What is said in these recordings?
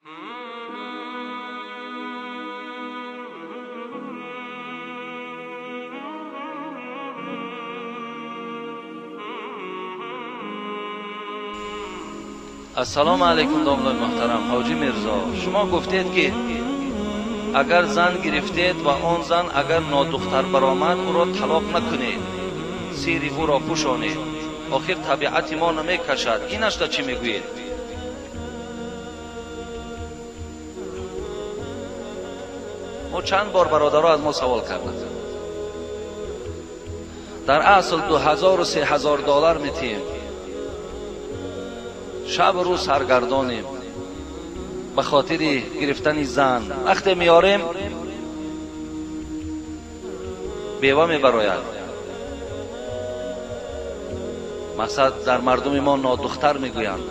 Ассалому алайкум домлаи муҳтарам. Ҳоҷӣ Мирзо, шумо гуфтед, ки агар зан гирифтед ва он зан агар нодухтар баромад, ӯро талоқ накунед, сири ӯро пӯшонед. Охир табиати мо намекашад. Инашда чӣ мегӯед? Мо чанд бор бародаро аз мо савол карданд. Дар асл 2000 3000 доллар метиҳем, шаб рӯз саргардонем ба хотири гирифтани зан. Вақте меорем, бева мебарояд. Мақсад, дар мардуми мо нодухтар мегӯянд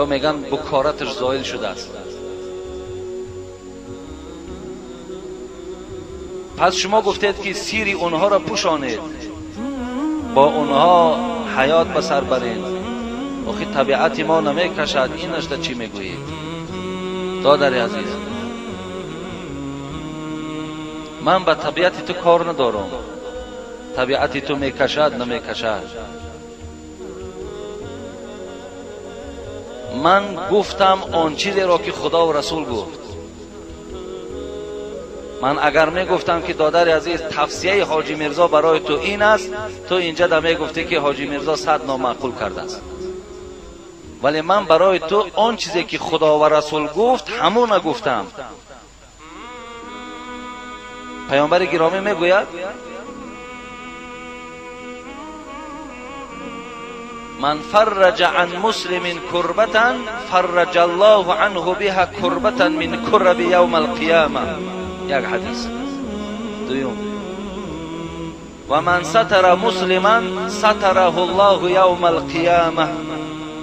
ё мегӯянд букораташ зоил шудааст. Пас шумо гуфтед, ки сири онҳоро пӯшонед, бо онҳо ҳаёт ба сар баред. Охир табиати мо намекашад. Инашда чӣ мегӯед? Додари азиз, ман ба табиати ту кор надорам. Табиати ту мекашад, намекашад. Ман гуфтам он чизеро, ки Худову Расул гуфт. Ман агар мегуфтам, ки додари азиз, тавсияи Ҳоҷӣ Мирзо барои ту ин аст, ту инҷа да мегуфтӣ, ки Ҳоҷӣ Мирзо сад номаъқул кардааст. Вале ман барои ту он чизе, ки Худо ва Расул гуфт, ҳамона гуфтам. Паёмбари гиромӣ мегӯяд: من فرج عن مسلم كربة فرج الله عنه بها كربة من كرب يوم القيامة. یک حدیث. دوم: و من ستر مسلما ستره الله يوم القيامة.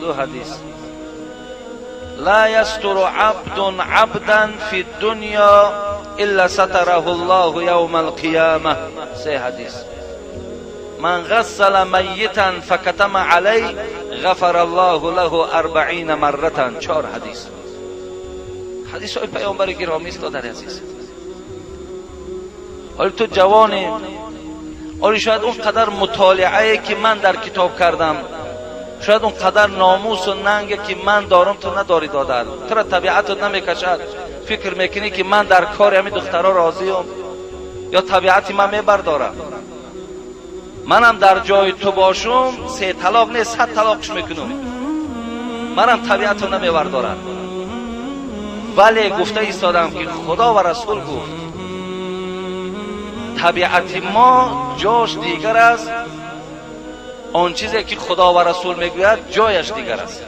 دو حدیث. لا يستر عبد عبدا في الدنيا إلا ستره الله يوم القيامة. سه حدیث. من غسل ميتا فكتم عليه غفر الله له 40 مرة. چهار حدیث. حدیث های پیامبر گرامی است. دادر عزیز، حالا تو جوانی، آره، شاید اون قدر مطالعه که من در کتاب کردم، شاید اون قدر ناموس و ننگ که من دارم تو نداری. دادر، تو را طبیعتت نمیکشد. فکر میکنی که من در کار همین دخترها راضیم یا طبیعتی من میبردارم. منم در جای تو باشم، سه طلاق نه، 100 طلاقش میکنم. منم طبیعت رو نمیبردارم. ولی گفته ایستادم که خدا و رسول گفت. طبیعت ما جاش دیگر است، آن چیزی که خدا و رسول میگوید جایش دیگر است.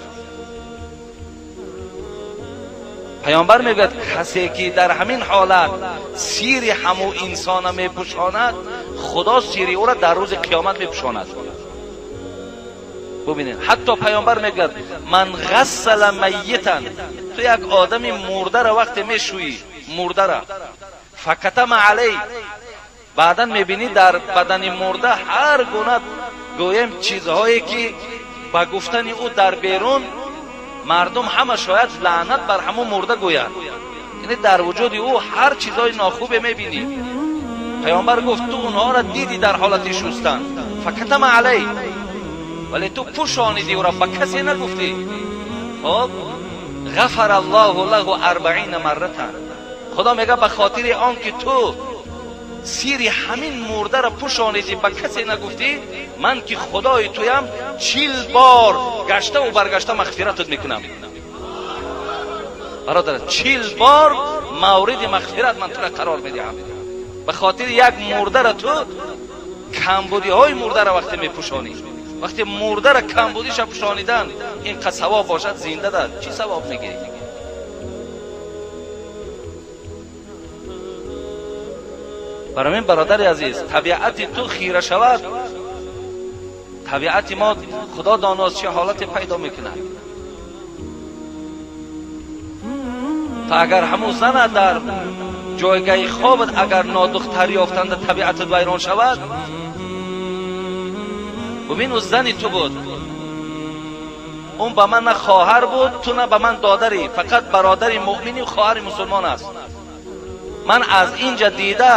پیامبر میگوید کسی که در همین حالت سیر همو انسان میپوشاند، خدا سیر او را در روز قیامت میپوشاند. ببینید، حتی پیامبر میگوید من غسل میتا، تو یک آدم مرده را وقتی میشویی، مرده را، فکتم علی، بعدا میبینی در بدن مرده هر گونه گویم چیزهایی که با گفتن او در بیرون مردم همه شاید لعنت بر همون مرده گوید، یعنی در وجود او هر چیزهای ناخوبه میبینی. پیامبر گفت تو اونها را دیدی در حالت شستن، فکتم علی، ولی تو پوشانیدی او را، به کسی نگفتی. خب، غفر الله له 40 مرة. خدا میگه به خاطر آن که تو سیر همین مرده را پوشانیدی، به کسی نگفتی، من که خدای تویم 40 بار گشته و برگشته مغفرتت میکنم. برادر، 40 بار مورد مغفرت من تو را قرار میدهم. به خاطر یک مرده را تو کمبودی های مرده را وقتی میپوشانی، وقتی مرده را کمبودیش پوشانیدن این ثواب باشد، زنده در چی ثواب میگیری؟ برای من برادر عزیز، طبیعت تو خیره شود، طبیعت ما خدا داناست چه حالت پیدا میکند. تا اگر همون زن در جایگاه خوابت اگر نادختر یافتند، طبیعتت ویران شود. ببین، او زنی تو بود. Он ба ман на хоҳар буд, ту на ба ман додарӣ, фақат бародари муъминӣ хоҳари мусулмон аст. Ман аз инҷа дида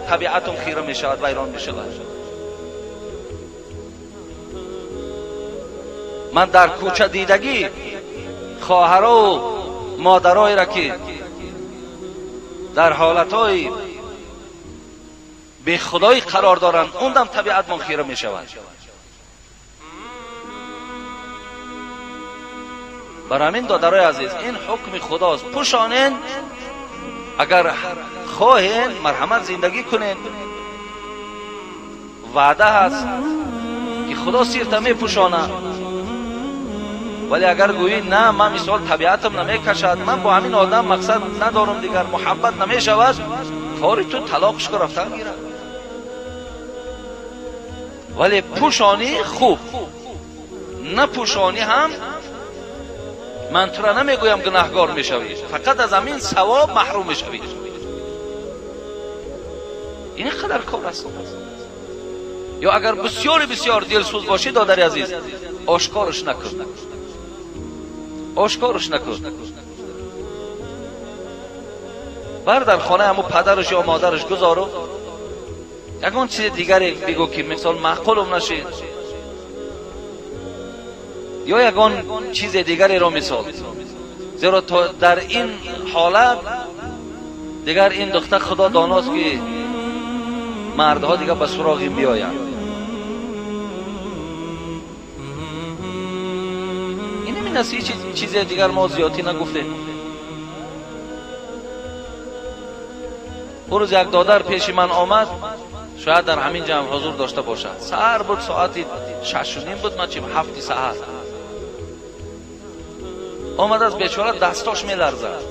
табиатам хира мешавад, вайрон мешавад. Ман дар кӯча дидагӣ хоҳарову модароеро ки дар ҳолатҳои бехудоӣ қарор доранд, он дам табиатмон хира мешавад. Бар ҳамин додарои азиз, ин ҳукми худост. Пӯшонен, агар хоҳен марҳамат зиндагӣ кунен. Ваъда ҳаст ки худо сирта мепӯшонад. Вале агар гӯӣ на, ман мисол табиатам намекашад, ман бо ҳамин одам мақсад надорам, дигар муҳаббат намешавад, кори ту талоқш ку рафтан гирад. Вале пӯшонӣ хуб, напӯшонӣ ҳам ман тура намегӯям гунаҳгор мешавӣ, фақат аз ҳамин савоб маҳрум мешавӣ. Ин қадар кор аст. Ё агар бисёри бисёр дилсӯз бошӣ, додари азиз, ошкорш накун, ошкорш накун. Бар дар хонаи ҳамун падараш ё модараш гузору ягон чизи дигаре бигӯ ки мисол маъқулум нашид, ё ягон чизи дигареро мисол. Зеро то дар ин ҳолат дигар ин духтар худо доност ки мардҳо дигар ба суроғи биёянд. Ин ҳамин аст, ҳеҷ чизе дигар мо зиёдтӣ нагуфтем. Он рӯз як додар пеши ман омад, шояд дар ҳамин ҷамъ ҳузур дошта бошад. Саҳар буд, соати 6:30 буд, ман чим 7 саҳар. Омад аз бечора, дастош меларзад.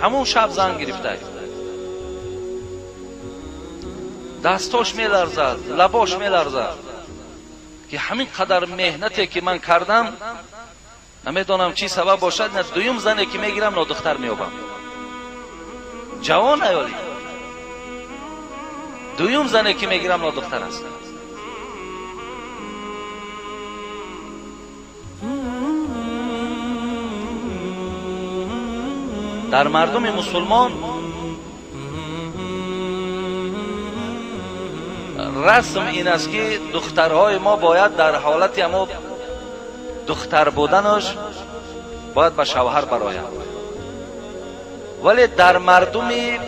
Ҳамон шаб занг гирифта. Дастош меларзад, лабош меларзад ки ҳамин қадар меҳнате ки ман кардам, намедонам чӣ сабаб бошад, на дуюм зане ки мегирам нодухтар меёбам. Ҷавон аёли. Дуюм зане ки мегирам нодухтар аст. Дар мардуми мусулмон расм ин аст ки духтарҳои мо бояд дар ҳолати ҳамо духтар буданаш бояд ба шавҳар бароянд. Вале дар мардуми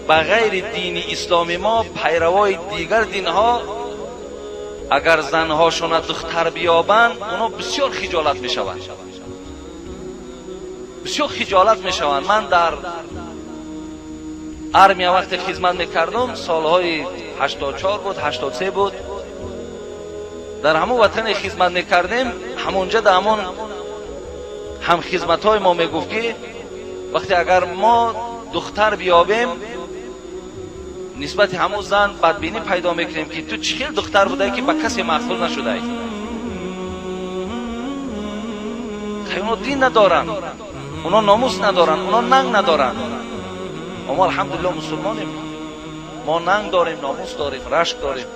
ба ғайри дини исломи мо, пайравои дигар динҳо, агар занҳошона духтар биёбанд, оно бисёр хиҷолат мешаванд. Бисёр хиҷолат мешаванд. Ман дар армия вақте хизмат мекардам, солҳои 84 буд, 83 буд, дар ҳамон ватане хизмат мекардем, ҳамонҷа дар ҳамон ҳамхизматҳои мо мегуфт ки вақте агар мо духтар биёбем, нисбати ҳамон зан бадбинӣ пайдо мекунем ки ту чӣ хел духтар будаӣ ки ба касе маъқул нашудаӣ. Оно дин надоранд, оно номус надоранд, оно нанг надоранд. Мо алҳамдулиллоҳ мусулмонем, мо нанг дорем, номус дорем, рашк дорем.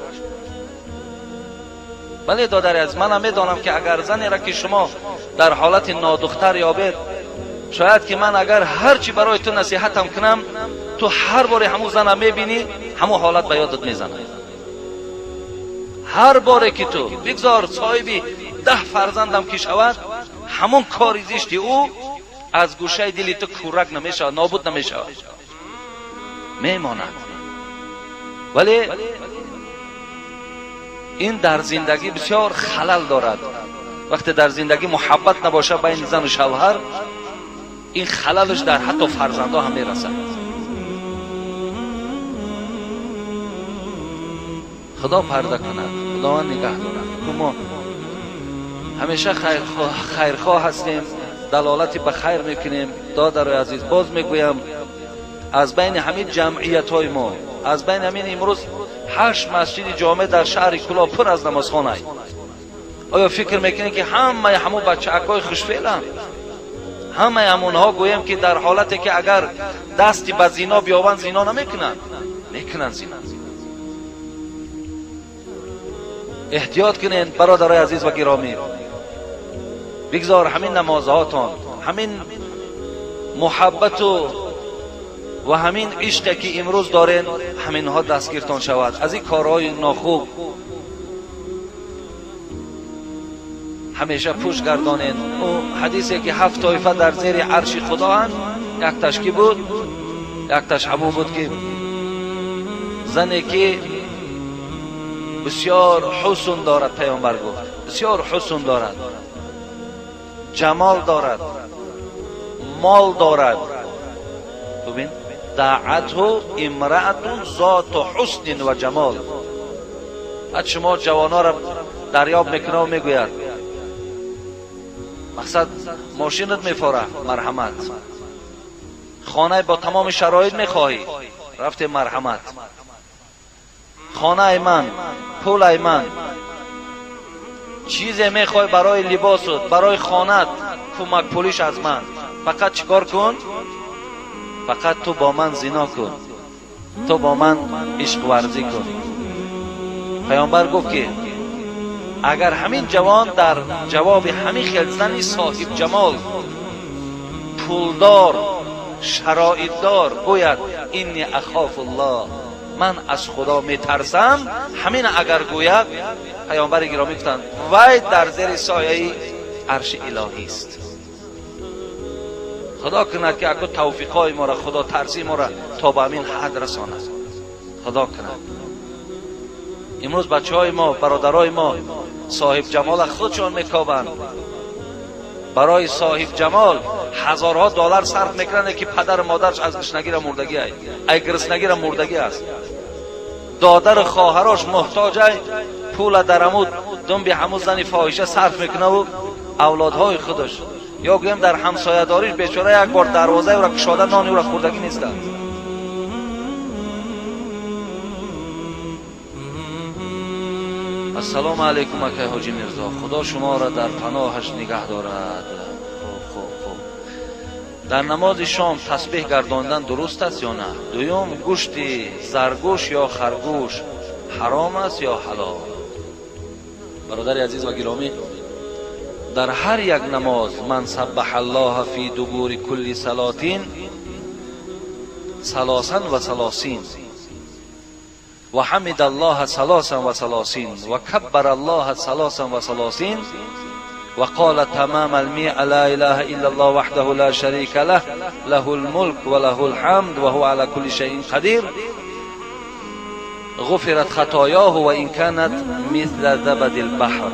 Бале додари азиз, манам медонам ки агар занеро ки шумо дар ҳолати нодухтар ёбед, шояд ки ман агар ҳарчи барои ту насиҳатам кунам, ту ҳар боре ҳамун зана мебинӣ, ҳамун ҳолат ба ёдат мезанад. Ҳар боре ки ту бигзор соҳиби 10 фарзандам ки шавад, ҳамон кори зишти ӯ аз гӯшаи дили ту кӯрак намешавад, нобуд намешавад, мемонад. Вале ин дар зиндагӣ бисёр халал дорад. Вақте дар зиндагӣ муҳаббат набошад байни зану шавҳар, ин халалаш дар ҳатто фарзандҳо ҳам мерасад. Худо парда кунад, Худованд нигаҳ дорад. Мо ҳамеша хайрхоҳ ҳастем, далолати ба хайр мекунем. Додарои азиз, боз мегӯям, аз байни ҳамин ҷамъиятҳои мо, аз байни ҳамин имрӯз 8 масҷиди ҷомеъ дар шаҳри Кӯлоб пур аз намозхона. Оё фикр мекунед ки ҳамаи ҳамон бачаакҳои хушфеъланд? Ҳамаи ҳамонҳо гӯем ки дар ҳолате ки агар дасти ба зино биёбанд, зино намекунанд? Мекунанд зино. Эҳтиёт кунед бародарои азиз ва гиромӣ. Бигзор ҳамин намозҳотон, ҳамин муҳаббату ва ҳамин ишқе ки имрӯз дорен, ҳаминҳо дастгиртон шавад аз ин корҳои нохуб. Ҳамеша пӯш гардонед. Ӯ ҳадисе ки 7 тоифа дар зери арши худоанд, якташ ки буд? Якташ ҳамон буд ки зане ки бисёр ҳусн дорад, паёмбар гуфт бисёр ҳусн дорад, ҷамол дорад, мол дорад. Бибин, даъатҳу имраатун зоту ҳуснин ва ҷамол. Баъд шумо ҷавонҳоро дарёб мекунад ва мегӯяд мақсад мошинат мефора, марҳамат. Хонаи бо тамоми шароит мехоҳӣ, рафте, марҳамат. Хонаи ман, пулай ман, чизе мехоҳӣ барои либосут, барои хонат, кӯмак пулиш аз ман. Фақат чикор кун? Фақат ту бо ман зино кун, ту бо ман ишқварзӣ кун. Паёмбар гуфт ки агар ҳамин ҷавон дар ҷавоби ҳамин хел зани соҳибҷамол, пулдор, шароитдор гӯяд инни ахофуллоҳ, ман аз худо метарсам, ҳамин агар гӯяд, паёмбари гиромӣ гуфтанд вай дар зери сояи арши илоҳист. Худо кунад ки аку тавфиқҳои моро, худотарсии моро то ба ҳамин ҳад расонад. Худо кунад. Имрӯз бачаҳои мо, бародарои мо соҳибҷамола худшон мекобанд. Барои соҳибҷамол ҳазорҳо доллар сарф мекунанд, ки падару модараш аз гушнагира мурдагӣ ай, ай гириснагира мурдагӣ аст. Додару хоҳарош муҳтоҷ ай, пула дар ҳамун думби ҳамун зани фоҳиша сарф мекунаву авлодҳои худаш. Ё гӯем дар ҳамсоядориш бечора як бор дарвозаи ӯро кушода нони ӯро хӯрдагӣ нестанд. Ассалому алайкум акай ҳоҷи Мирзо, худо шуморо дар паноҳаш нигаҳ дорад. Хуб, хуб, хуб. Дар намози шом тасбеҳ гардондан дуруст аст ё на? Дуюм, гӯшти заргӯш ё харгӯш ҳаром аст ё ҳалол? Бародари азиз ва гиромӣ, дар ҳар як намоз ман саббаҳа аллоҳа фи дубури кулли салотин салосан ва салосин ва ҳамида аллоҳа салосан ва салосин ва каббара аллоҳа салосан ва салосин ва қола тамама алмиа ла илаҳа илла аллоҳ ваҳдаҳу ла шарика лаҳ лаҳул мулк ва лаҳул ҳамд ва ҳува ала кулли шайин қадир ғуфират хатоёҳу ва ин канат мисла забадил баҳр.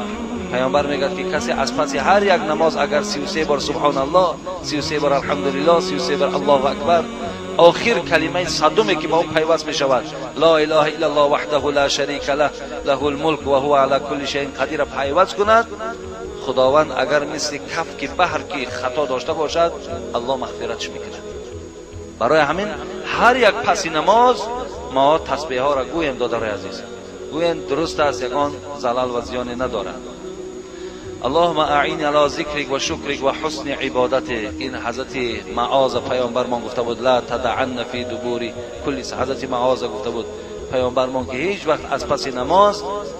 Паёмбар мегӯяд ки касе аз паси ҳар як намоз агар 33 бор субҳоналлоҳ, 33 бор алҳамдулиллоҳ, 33 бор аллоҳу акбар, охир калимаи садуме ки ба он пайваст мешавад ла илаҳа иллаллоҳ ваҳдаҳу ла шарика лаҳ лаҳул мулк ва ҳува ала кулли шайин қадир пайваст кунад, худованд агар мисли кафки баҳр ки хато дошта бошад, аллоҳ мағфиратш мекунад. Барои ҳамин ҳар як паси намоз мо тасбеҳҳоро гӯем, додарои азиз, гӯем дуруст аст, ягон залал ва зиёне надорад. Аллоҳумма аъин ала зикрик ва шукрик ва ҳусни ибодатик. Ин ҳазрати Маоза паёмбармон гуфта буд ла тадаанна фи дубури кулли. Ҳазрати Маоза гуфта буд паёмбармон ки ҳеҷ вақт аз паси намоз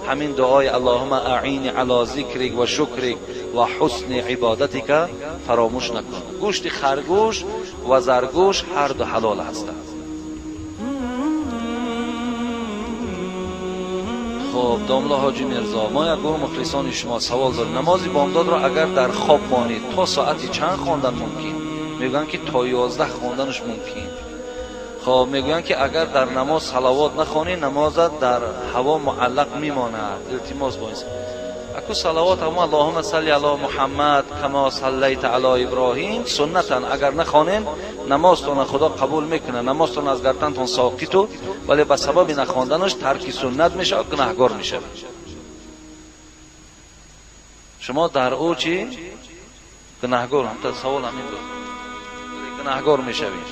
ҳамин дуои Аллоҳумма аъин ала зикрик ва шукрик ва ҳусни ибодатика фаромӯш накун. Гӯшти харгӯш ва заргӯш ҳар ду ҳалол ҳастанд. Хоб, домла ҳоҷи Мирзо, мо як гурӯҳ мухлисони шумо савол дорем. Намози бомдодро агар дар хоб монед то соати чанд хондан мумкин? Мегӯянд ки то 11 хонданаш мумкин. Хоб, мегӯянд ки агар дар намоз салавот нахонӣ, намозат дар ҳаво муаллақ мемонад. Илтимос бо ин. Аку салавот ҳамо Аллоҳумма салли ало Муҳаммад кама саллайта ало Иброҳим суннатан. Агар нахонем намозтонро Худо қабул мекунад, намозтон аз гардантон соқиту, вале ба сабаби нахонданаш тарки суннат мешавад, гунаҳгор мешавад. Шумо дар ӯ чӣ гунаҳгор? Ҳамта савол ҳамин буд. Гунаҳгор мешавед.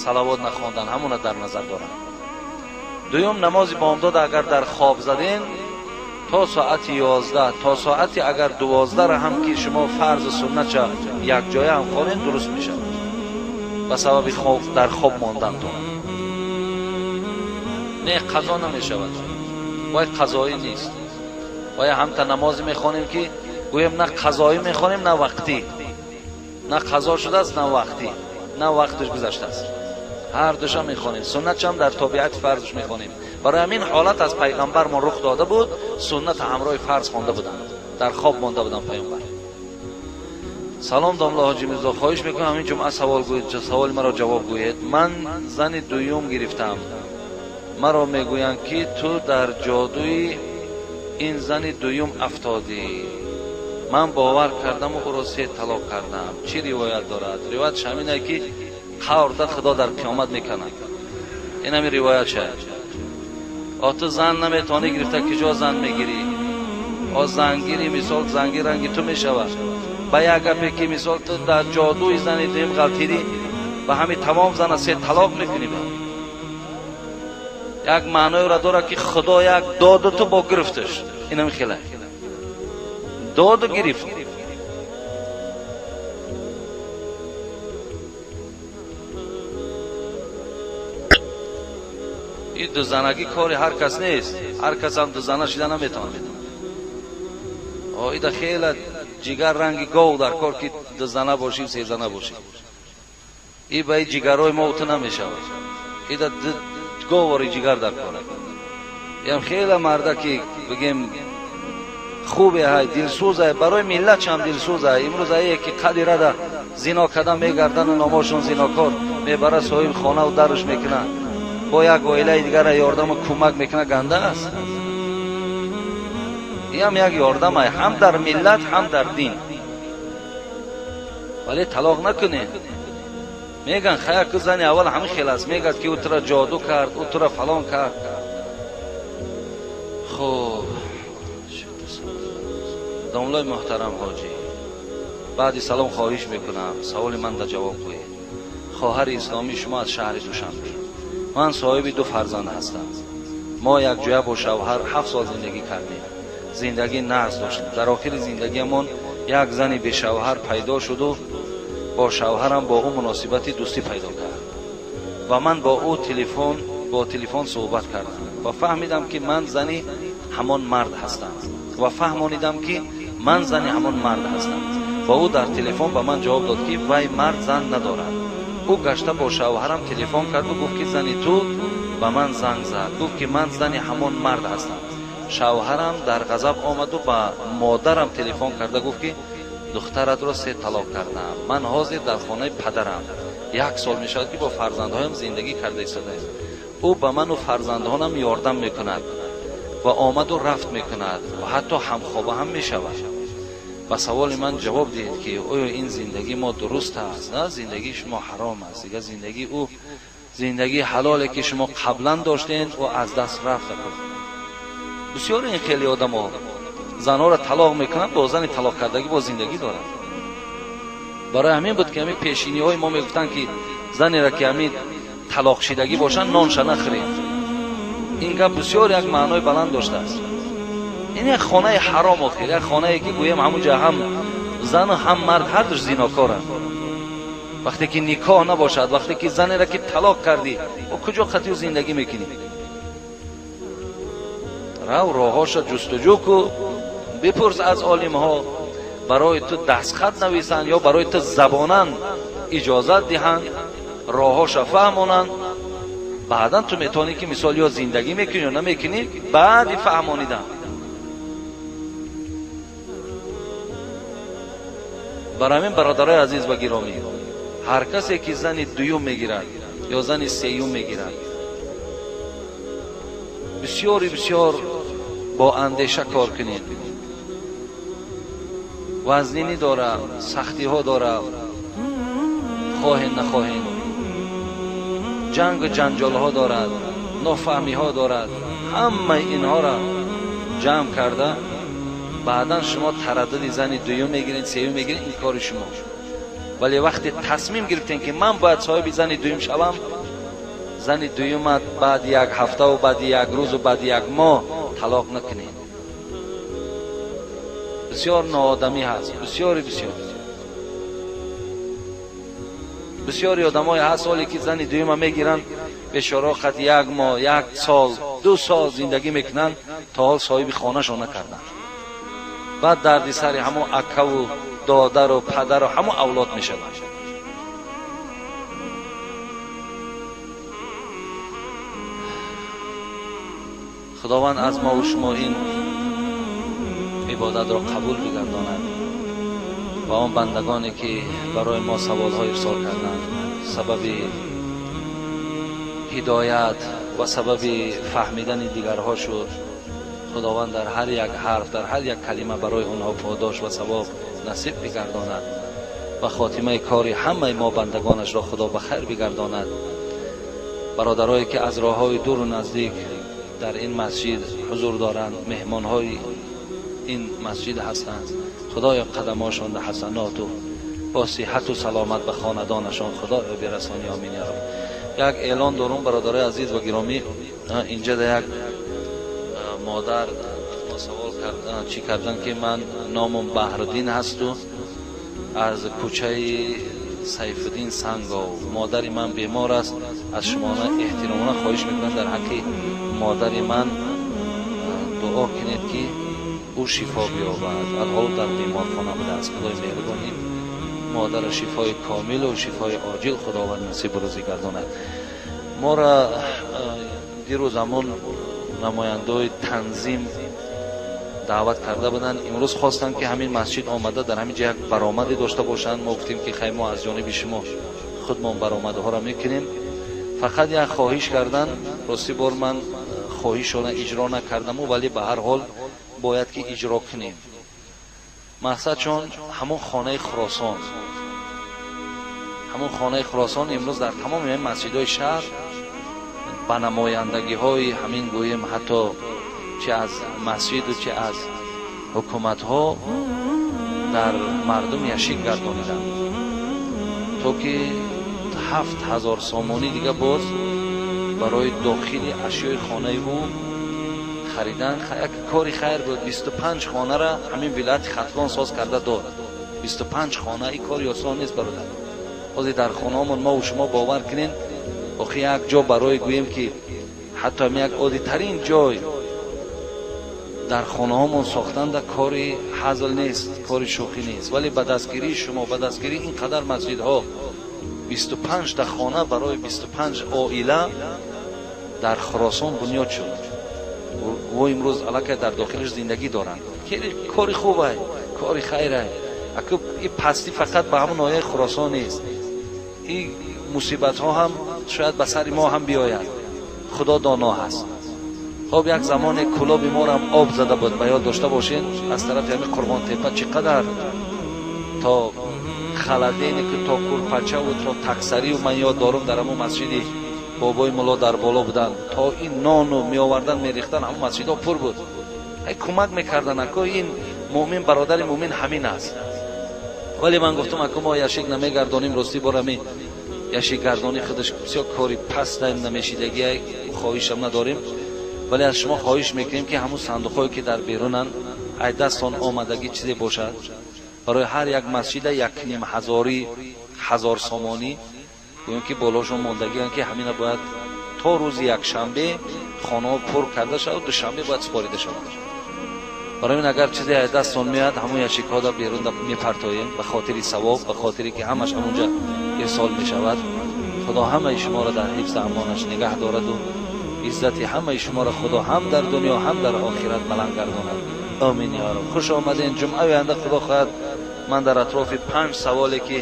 Салавот нахондан ҳамона дар назар дорам. Дуюм, намози бомдод агар дар хоб заден то соати 11, то соати агар 12 ҳам ки шумо фарзу суннатша якҷоя ҳам хонед, дуруст мешавад. Ба сабаби дар хоб мондантон. Не, қазо намешавад. Вай қазоӣ нест. Вай ҳамта намозе мехонем ки Гӯем на қазоӣ мехонем, на вақтӣ. На қазо шудааст, на вақтӣ. На вақташ гузаштааст. Ҳар душа мехонем. Суннатшам дар тобиати фарзш мехонем. Барои ҳамин ҳолат аз пайғамбар мо рух дода буд, суннат ҳамроҳи фарз хонда буданд. Дар хоб монда буданд пайғамбар. Салом домла ҳоҷи Мирзо, хоҳиш мекунам ҳамин ҷумъа савол гӯед, саволи маро ҷавоб гӯед. Ман зани дуюм гирифтам. Маро мегӯянд ки ту дар ҷодуи ин зани дуюм афтодӣ. Ман бовар кардаму ӯро се талоқ кардам. Чӣ ривоят дорад? Ривоятш ҳамин ки қаврда Худо дар қиёмат мекунад. Ин ҳамин ривоят шад. О ту зан наметавонӣ гирифта, куҷо зан мегирӣ? О зангири мисол зангир ранги ту мешавад. Ба як гапе ки мисол ту дар ҷодуи зани дуюм ғалтидӣ, ба ҳамин тамом зана се талоқ мекунӣ. Ба як маъноеро дорад ки Худо як доду ту бо гирифташ. Ин ҳамин хела доду гирифт. Ин дузанагӣ кори ҳар кас нест. Ҳар кас ҳам дузана шида наметавонад. Ида хела ҷигар ранги гов дар кор ки дузана бошӣ, сезана бошӣ. И ба ҷигарҳои мо ту намешавад. Ида говори ҷигар дар кор. Ям хела марда ки бигем хубе ҳай, дилсӯз ҳай, барои миллат чам дилсӯз ҳай. Имрӯз ае ки қади рада зино карда мегардану номошон зинокор мебара соҳиби хонаву дарш мекунад. Бо як оилаи дигара ёрдаму кӯмак мекунад, ганда аст. Ин як ёрдам ай ҳам дар миллат, ҳам дар дин. Вале талоқ накунед. Меган хая ку зани аввал ҳамин хел аст. Мегад ки ӯ тура ҷоду кард, ӯ тура фалон кард. Хуб, домлои муҳтарам ҳоҷӣ, баъди салом хоҳиш мекунам саволи ман да ҷавоб гӯед. Хоҳари исломии шумо аз шаҳри Душанбе. Ман соҳиби ду фарзанд ҳастам. Мо якҷоя бо шавҳар 7 сол зиндагӣ кардем. Зиндагӣ нағз доштем. Дар охири зиндагиамон як зани бешавҳар пайдо шуду бо шавҳарам бо ӯ муносибати дӯстӣ пайдо кард ва ман бо ӯ бо телефон суҳбат кардам ва фаҳмидам ки ман зани ҳамон мард ҳастам ва фаҳмонидам ки ман зани ҳамон мард ҳастам ва ӯ дар телефон ба ман ҷавоб дод ки вай мард зан надорад. Ӯ гашта бо шавҳарам телефон карду гуфт ки зани ту ба ман занг зад, гуфт ки ман зани ҳамон мард ҳастам. Шавҳарам дар ғазаб омаду ба модарам телефон карда гуфт ки духтаратро се талоқ кардам. Ман ҳозир дар хонаи падарам. 1 сол мешавад ки бо фарзандҳоям зиндагӣ карда истодаем. Ӯ ба ману фарзандҳонам ёрдам мекунад ва омаду рафт мекунад ва ҳатто ҳамхоба ҳам мешавад. Ба саволи ман ҷавоб диҳед ки оё ин зиндагии мо дуруст аст? На, зиндагии шумо ҳаром аст. Дигар зиндагии ӯ зиндагии ҳалоле ки шумо қаблан доштед, ӯ аз даст рафта. Бисёр ин хеле одамо занҳоро талоқ мекунанд, бо зани талоқ кардагӣ бо зиндагӣ доранд. Барои ҳамин буд ки ҳамин пешиниҳои мо мегуфтанд ки занеро ки ҳамин талоқшидагӣ бошанд, нонша нахӯред. Ин гап бисёр як маънои баланд доштааст. Ин як хонаи ҳаром охир, як хонае ки гӯем ҳамунҷа ҳам зану ҳам мард ҳар душ зинокоранд. Вақте ки никоҳ набошад, вақте ки занеро ки талоқ кардӣ, ӯ куҷо қатъи зиндагӣ мекунӣ? Рав роҳҳоша ҷустуҷӯ ку, бипурс аз олимҳо, барои ту дастхат нависанд ё барои ту забонан иҷозат диҳанд, роҳҳоша фаҳмонанд. Баъдан ту метавонӣ ки мисол ё зиндагӣ мекунӣ ё намекунӣ, баъди фаҳмонидан. Барои ҳамин бародарои азиз ва гиромӣ, ҳар касе ки зани дуюм мегирад ё зани сеюм мегирад, бисёри бисёр бо андеша кор кунед. Вазнинӣ дорад, сахтиҳо дорад, хоҳед нахоҳед, ҷангу ҷанҷолҳо дорад, нофаҳмиҳо дорад. Ҳамаи инҳоро ҷамъ карда баъдан шумо тараддуди зани дуюм мегиред, сеюм мегиред, ин кори шумо. Вале вақте тасмим гирифтем ки ман бояд соҳиби зани дуюм шавам, зани дуюмат баъди як ҳафтаву баъди як рӯзу баъди як моҳ талоқ накунед. Бисёр ноодамӣ ҳаст, бисёри бисёр. Бисёри одамое ҳаст ҳоле ки зани дуюма мегиранд, бешоро қат 1 моҳ, 1 сол, 2 сол зиндагӣ мекунанд, то ҳол соҳиби хонашон накарданд. Баъд дарди сари ҳамон акаву додару падару ҳамон авлод мешавад. Худованд аз мо ва шумо ин ибодатро қабул бигардонад ва он бандагоне ки барои мо саволҳо ирсол карданд, сабаби ҳидоят ва сабаби фаҳмидани дигарҳо шуд. Худованд дар ҳар як ҳарф, дар ҳар як калима барои онҳо подош ва савоб насиб бигардонад ва хотимаи кори ҳамаи мо бандагонашро Худо ба хайр бигардонад. Бародарое ки аз роҳҳои дуру наздик дар ин масҷид ҳузур доранд, меҳмонҳои ин масҷид ҳастанд, Худоё қадамҳошон дар ҳасаноту бо сиҳату саломат ба хонадонашон Худоё бирасони. Омин я раб. Як эълон дорум бародарои азиз ва гиромӣ. Инҷа да як модар аз мо савол чӣ кардан ки ман номам Баҳруддин ҳасту аз кӯчаи Сайфуддин Сангов, модари ман бемор аст, аз шумона эҳтиромона хоҳиш мекунам дар ҳаққи модари ман дуо кунед ки ӯ шифо биёбад. Алҳол дар беморхона будааст. Худои меҳрубон ин модарро шифои комилу шифои оҷил Худованд насибу рӯзӣ гардонад. Моро дирӯз ҳамон намояндаҳои танзим даъват карда буданд. Имрӯз хостанд ки ҳамин масҷид омада дар ҳамин ҷо як баромаде дошта бошанд. Мо гуфтем ки хай мо аз ҷониби шумо худмон баромадҳоро мекунем. Фақат як хоҳиш кардан, рости бор ман хоҳишона иҷро накардаму, вале ба ҳар ҳол бояд ки иҷро кунем. Мақсад чун ҳамон хонаи Хуросон, ҳамон хонаи Хуросон имрӯз дар тамоми масҷидҳои шаҳр ба намояндагиҳои ҳамин гӯем ҳатто чӣ аз масҷиду чӣ аз ҳукуматҳо дар мардум яшик гардониданд, то ки 7000 сомонӣ дига боз барои дохили ашёи хонаи ӯ харидан. Як кори хайр буд. 25 хонара ҳамин вилояти Хатлон соз карда дод. 25 хона, ин кори осон нест бародар. Ҳозир дар хонаҳомон мо ва шумо бовар кунед, охи як ҷо барои гӯем ки ҳатто як оддитарин ҷой дар хонаҳомон сохтанда кори ҳазл нест, кори шӯхӣ нест. Вале ба дастгирии шумо, ба дастгирии ин қадар масҷидҳо 25 та хона барои 25 оила дар Хуросон бунёд шуд. Во имрӯз аллакай дар дохилаш зиндагӣ доранд. Кори хубай, кори хайрай. Аку ин пастӣ фақат ба ҳамон ноҳияи Хуросон нест. Ин мусибатҳо ҳам шояд ба сари мо ҳам биёяд. Худо доно ҳаст. Хоб як замоне кулоби морам об зада буд, ба ёд дошта бошед, аз тарафи ҳамин Қурбонтепа чӣ қадар то халадене ки то курпачаву то таксарию ман ёд дорум дар ҳамон масҷиди бобои мулло дар боло буданд, то ин нону меовардан мерехтан, ҳамон масҷидҳо пур буд. Кӯмак мекардан. Ако ин муъмин, бародари муъмин ҳамин аст. Вале ман гуфтам ако мо яшик намегардонем, ростӣ борами яшикгардонӣ худаш бисёр кори паста намешидагия, хоҳишам надорем. Вале аз шумо хоҳиш мекунем ки ҳамун сандуқҳое ки дар берунанд, ай дастон омадагӣ чизе бошад, барои ҳар як масҷида 1,5 ҳазори 1000 сомонӣ гӯем ки болошон мондагианд, ки ҳамина бояд то рӯзи якшанбе хонаҳо пур карда шавад, душанбе бояд супорида шавад. Барои ин агар чизе аз дастон меояд, ҳамон яшикҳо дар берун мепартоем ба хотири савоб, ба хотире ки ҳамаш ҳамонҷа ирсол мешавад. Худо ҳамаи шуморо дар ҳифзи амонаш нигаҳ дораду иззати ҳамаи шуморо Худо ҳам дар дунё ҳам дар охират баланд гардонад. Омин я раб. Хуш омаден. Ҷумъаи оянда Худо хоҳад ман дар атрофи 5 саволе ки